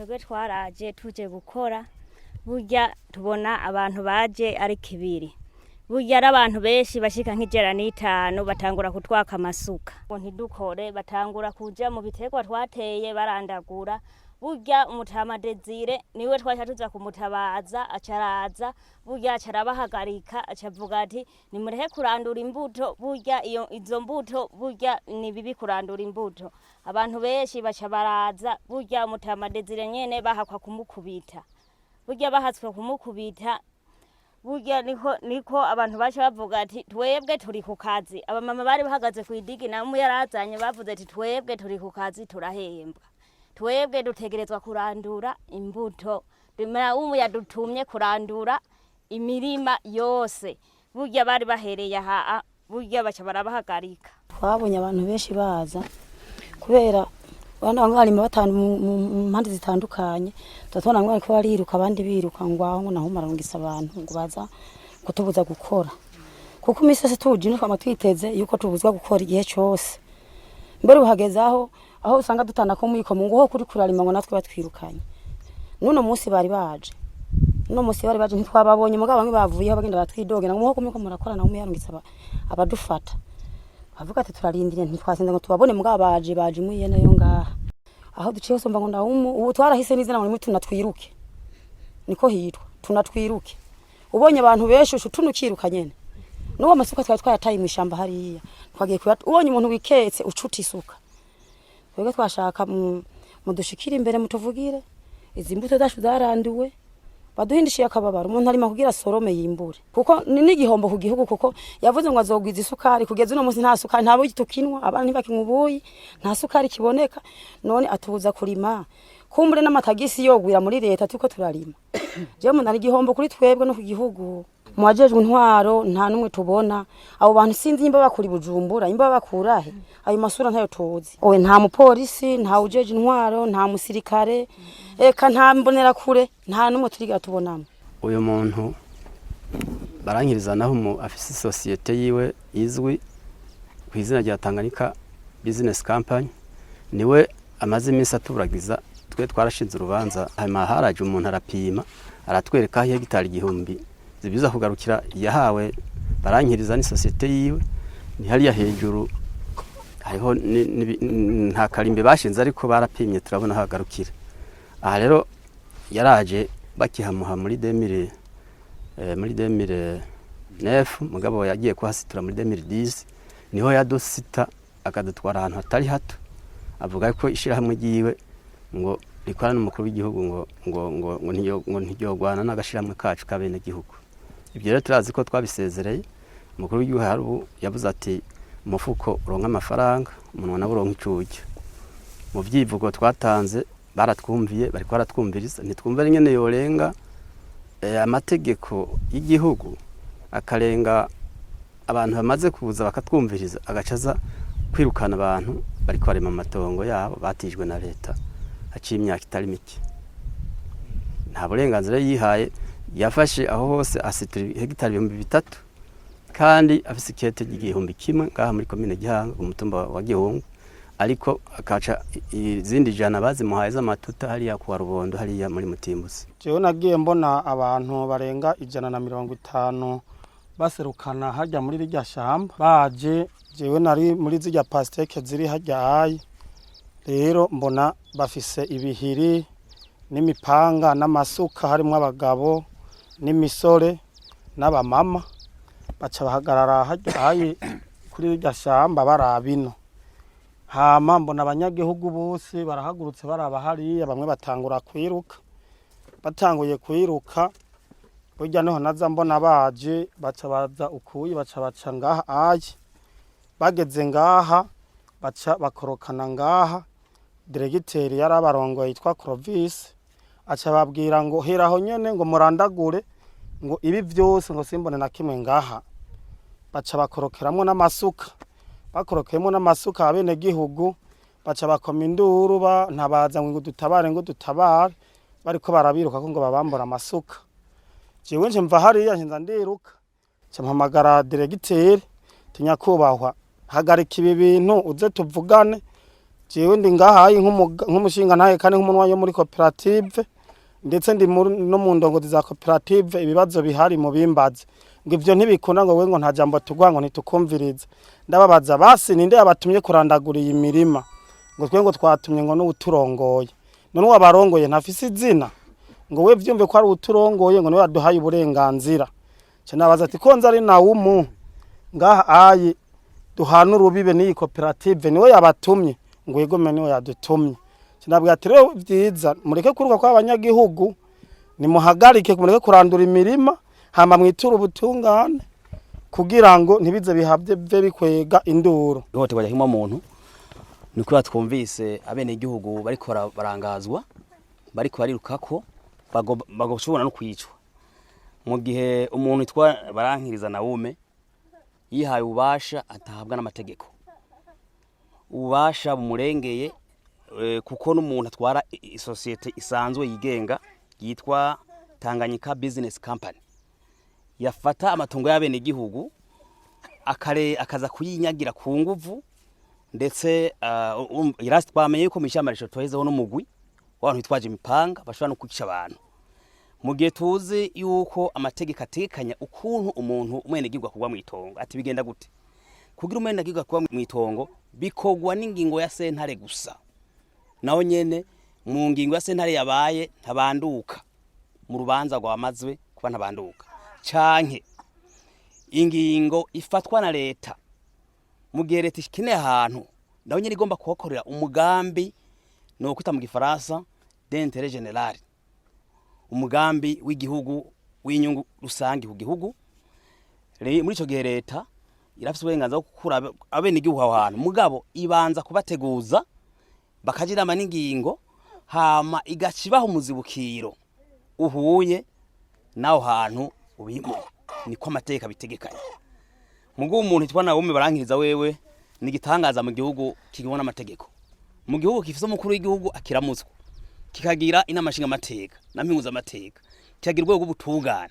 Twebwe twaraje tuje gukora, burya tubona abantu baje ari kibiri, burya ari abantu benshi bashika nk'105, batangura kutwaka amasuka ngo ntidukore, batangura kuja mu biterwa twateye barandagura. Burya umutama Desire niwe twaca tuza kumutabaza, acaraza, burya acarabahagarika, acavuga ati: "Nimureke kurandura imbuto, burya iyo izo mbuto, burya ni bibi kurandura imbuto." Abantu benshi baca baraza, burya umutama Desire nyene bahakwa kumukubita, burya bahatswe kumukubita, burya niko abantu baca bavuga ati: "Twebwe turi ku kazi." Abamama bari bahagaze ku idigi namwe yarazanye bavuze ati: "Twebwe turi ku kazi, turahembwa, twebwe dutegerezwa kurandura imbuto, umu yadutumye kurandura imirima yose." Burya bari bahereye aha, burya baca barabahagarika. Twabonye abantu benshi baza kubera bana bamwe barima batanu mu mpande zitandukanye. Turatubona bamwe bariko bariruka, abandi biruka ngo aho ngo naho mararungisa abantu ngo baza kutubuza gukora, kuko imisi yose tuje ino twama twiteze yuko tubuzwa gukora igihe cose. Mbere uhageze aho usanga dutana ko mwiko mu ngo ho kuri kurarima ngo natwe batwirukanye. N'uno munsi bari baje, uno munsi bari baje ntitwababonye, mugabo bamwe bavuyeho bagenda baratwidogera ngo muho kumiko murakora, naho muyarungitse abadufata bavuga ati: "Turarindiriye, ntitwasinze ngo tubabone, mugabo baje imuyene yo ngaha." Aho duciye hose mba ngo ndawumu ubu twarahise n'izina ngo nimwe tunatwiruke, niko hitwa tunatwiruke. Ubonye abantu benshi usha tunukiruka nyene. N'uwo masuka twari twayataye mw'ishamba hariya, twagiye ubonye umuntu wiketse ucuta isuka. Twebwe twashaka mudushikire imbere, mutuvugire izi mbuto zacu zaranduwe, baduhindishiye akababaro. Umuntu arima kugira sorome yimbure, kuko ni n'igihombo ku gihugu, kuko yavuze ngo azogwiza isukari, kugeza uno munsi nta sukari, nta buyi tukinwa, abana ntibakinywa ubuyi, nta sukari kiboneka. None atubuza kurima, kumbure n'amatagisi yogwira muri leta turiko turarima. Jewe mbona ari igihombo kuri twebwe no ku gihugu. Mu bajejwe intwaro nta n'umwe tubona. Abo bantu sinzi nimba bakura i Bujumbura, nimba bakurahe, ayo masura ntayo tuzi. Owe, nta mupolisi, nta ujeje intwaro, nta musirikare, eka nta mbonerakure, nta n'umwe turiga tubonamo. Uyu muntu barankiriza naho umu afise isosiyete yiwe izwi ku izina rya Tanganyika Business Company, niwe amaze iminsi aturagiza. Twe twarashinze urubanza, hanyuma haraje umuntu arapima, aratwereka aho hegitari 1000 zibiza kugarukira yahawe barankiriza n'isosiyete yiwe. Ni hariya hejuru hariho nta karimbi bashinze, ariko barapimye turabona aho hagarukira. Aha rero yaraje bakihamuha muri 2000, muri 2009, mugabo yagiye kuhasitura muri 2010, niho yadusita akadutwara ahantu hatari hato, avuga ko ishirahamwe ryiwe ngo rikorana n'umukuru w'igihugu, ngo ntiryogwana n'agashirahamwe kacu k'abenegihugu. Ibyo rero turazi ko twabisezereye. Umukuru w'igihugu hari ubu yavuze ati: "Umufuko uronka amafaranga, umunwa nawe uronka icurya." Mu vyivugo twatanze baratwumviye, bariko baratwumviriza. Ntitwumva ingene yorenga amategeko y'igihugu, akarenga abantu bamaze kuza bakatwumviriza, agaca aza kwirukana abantu bariko barema amatongo yabo batijwe na leta haciye imyaka itari mike. Nta burenganzira yihaye. Yafashe aho hose asitura hegitari 3000, kandi afise ikete ry'1000 ngaha muri komine Gihanga, umutumba wa Gihungu, ariko akaca izindi 100 bazimuhaye z'amatuta hariya kuwa Rubondo, hariya muri Mutimbuzi. Jewe nagiye mbona abantu barenga 150 baserukana hajya muri rirya shamba baje. Jewe nari muri zirya pastèques ziri hajya ayi. Rero mbona bafise ibihiri n'imipanga n'amasuka, harimwo abagabo n'imisore n'abamama, baca bahagarara hajya ayi kuri rirya shamba baraba ino. Hama mbona abanyagihugu bose barahagurutse baraba hariya, bamwe batangura kwiruka. Batanguye kwiruka, burya niho naza mbona baje, baca baza ukuyi, baca baca ngaha ayi. Bageze ngaha baca bakorokana ngaha. Diregiteri yari abarongoye yitwa Clovis, aca babwira ngo: "Heraho nyene," ngo "murandagure," ngo "ibi vyose," ngo "simbone na kimwe ngaha." Baca bakorokeramwo n'amasuka. Bakorokeyemo n'amasuka, abene gihugu baca bakoma induru, ba ntabaza ngo dutabare, ngo dutabare, bariko barabiruka ko ngo babambura amasuka. Jewe nje mva hariya, nza ndiruka, nca mpamagara diregiteri: "Tinyakubahwa, hagarika ibi bintu uze tuvugane." Jewe ndi ngahayi nk'umushinga ntahe kandi nk'umunwa yo muri koperative, ndetse ndi no mu ndongozi za koperative. Ibibazo bihari mu bimbaze, ngo ivyo ntibikunda, ngo we ngo nta jambo tugwa, ngo ntitukumvirize. Ndababaza: basi ninde yabatumye kurandagura iyi mirima? Ngo twe ngo twatumye ngo n'uwuturongoye. None uwabarongoye ntafise izina? Ngo we vyumve ko ari uwuturongoye, ngo niwe yaduhaye uburenganzira. Ca nabaza ati: ko nzi ari nawumu ngaha ayi duhana urubibe n'iyi koperative, niwe yabatumye? Ngo yegome, niwe yadutumye. Sinabwira ati: rero vyiza mureke kuruka kw'abanyagihugu, nimuhagarike, mureke kurandura imirima, hama mwiture ubutungane kugira ngo ntibize bihabye bive bikwega induru. Ihohoterwa rya muntu ni kubera twumvise abenegihugu bariko barangazwa, bariko barirukako, bagashobora no kwicwa, mu gihe umuntu yitwa Barankiriza Nawume yihaye ububasha atahabwa n'amategeko, ububasha bumurengeye, kuko n'umuntu atwara isosiyete isanzwe yigenga yitwa Tanganyika Business Company yafata amatungo y'abenegihugu akare akaza kuyinyagira ku nguvu. Ndetse irasi twamenye yuko mw'ishamba tohezeho n'umugwi w'abantu bitwaje imipanga bashobora no kwica abantu, mu gihe tuzi yuko amategeko ategekanya ukuntu umuntu umwenegihugu akugwa mw'itongo. Ati bigenda gute kugira umwenegihugu akugwa mw'itongo? Bikorwa n'ingingo ya sentare gusa, naho nyene mu ngingo ya sentare yabaye ntabanduka mu rubanza rwamazwe kuba ntabanduka, canke ingingo ifatwa na leta mu gihe leta ikeneye ahantu, naho nyene igomba kuhakorera umugambi, ni ukwita mu gifaransa d'intérêt général, umugambi w'igihugu w'inyungu rusange ku gihugu. Muri ico gihe leta irafise uburenganzira bwo gukura abenegihugu aho hantu, mugabo ibanza kubateguza, bakaja inama n'ingingo, hama igaca ibaha umuzibukiro uhuye n'aho hantu ubimuye. Niko amategeko abitegekanya. Mugo umuntu yitwa Nawume Barankiriza wewe ni igitangaza mu gihugu kigibona amategeko, mu gihugu gifise umukuru w'igihugu akiramutswa, kikagira inama nshingamateka na mpinguzamateka, kikagira urwego rw'ubutungane,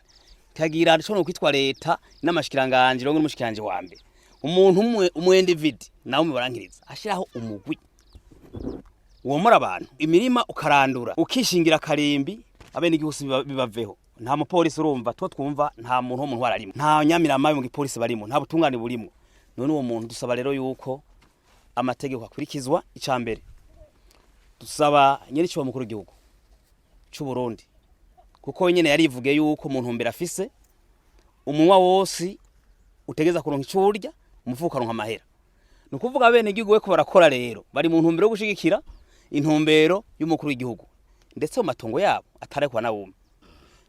kikagira ishobora kwitwa leta n'amashikiranganje rongo n'umushikiranganje wa mbere. Umuntu umwe, umwendividi Nawume Barankiriza, ashiraho umugwi womora abantu imirima, ukarandura, ukishingira karimbi, abenegihugu si bibaveho. Nta mupolisi urumva two twumva, nta muntu wo mu ntwara arimo, nta nyamiramabi mu gipolisi barimo, nta butungane burimo. None uwo muntu dusaba rero yuko amategeko akurikizwa. Ica mbere dusaba nyiri mukuru w'igihugu c'u Burundi, kuko we nyene yarivuge yuko mu ntumbero afise umunwa wose utegeza kuronka ico urya, umufuko ukaronka amahera. Ni ukuvuga abenegihugu ko barakora rero bari mu ntumbero yo gushigikira intumbero y'umukuru w'igihugu, ndetse mu matongo yabo atarekwa na wume.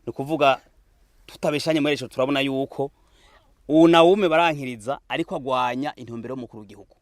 Ni ukuvuga tutabeshanye, muri ico turabona yuko ubu Nawume Barankiriza ariko agwanya intumbero y'umukuru w'igihugu.